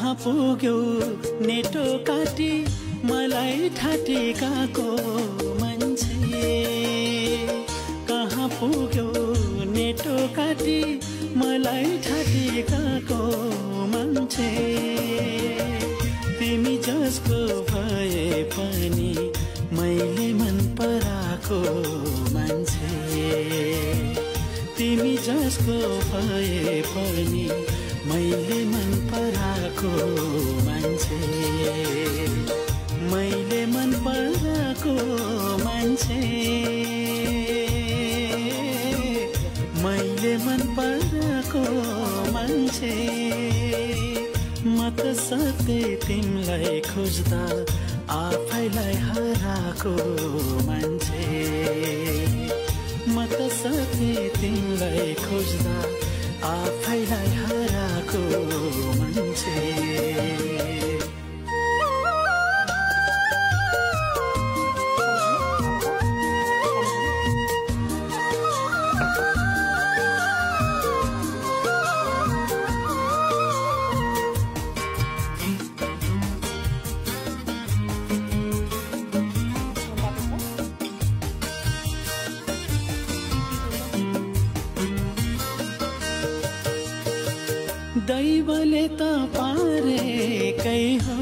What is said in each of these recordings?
कहाँ पुग्यो नेटो काटी मलाई ठाटेकाको मान्छे कहाँ पुग्यो नेटो काटी मलाई ठाटेकाको मान्छे तिमी जसको भए पनि मैले मन पराको मान्छे तिमी जसको भए पनि मैले मन पराको मान्छे मैले मन पराको मान्छे मैले मन पराको मान्छे म त सधैँ तिमीलाई खोज्दा आफैलाई हराएको मान्छे म त सधैँ तिमीलाई खोज्दा आफैलाई हराएको मान्छे दैवले त पारेकै हो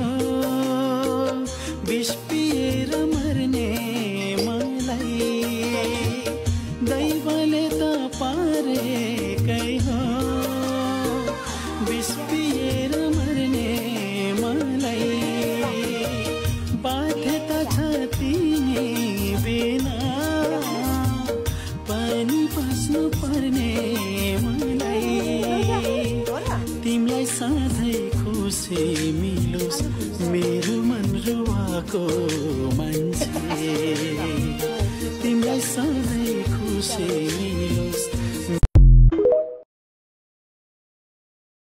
विष पिएर मर्ने मलाई दैवले त पारेकै हो विष पिएर मर्ने मलाई बाध्यता छ तिमी बिना पनि बस्नु पर्ने मलाई तिमीलाई सधैँ खुसी मिलोस् मेरो मन रुवाको मान्छे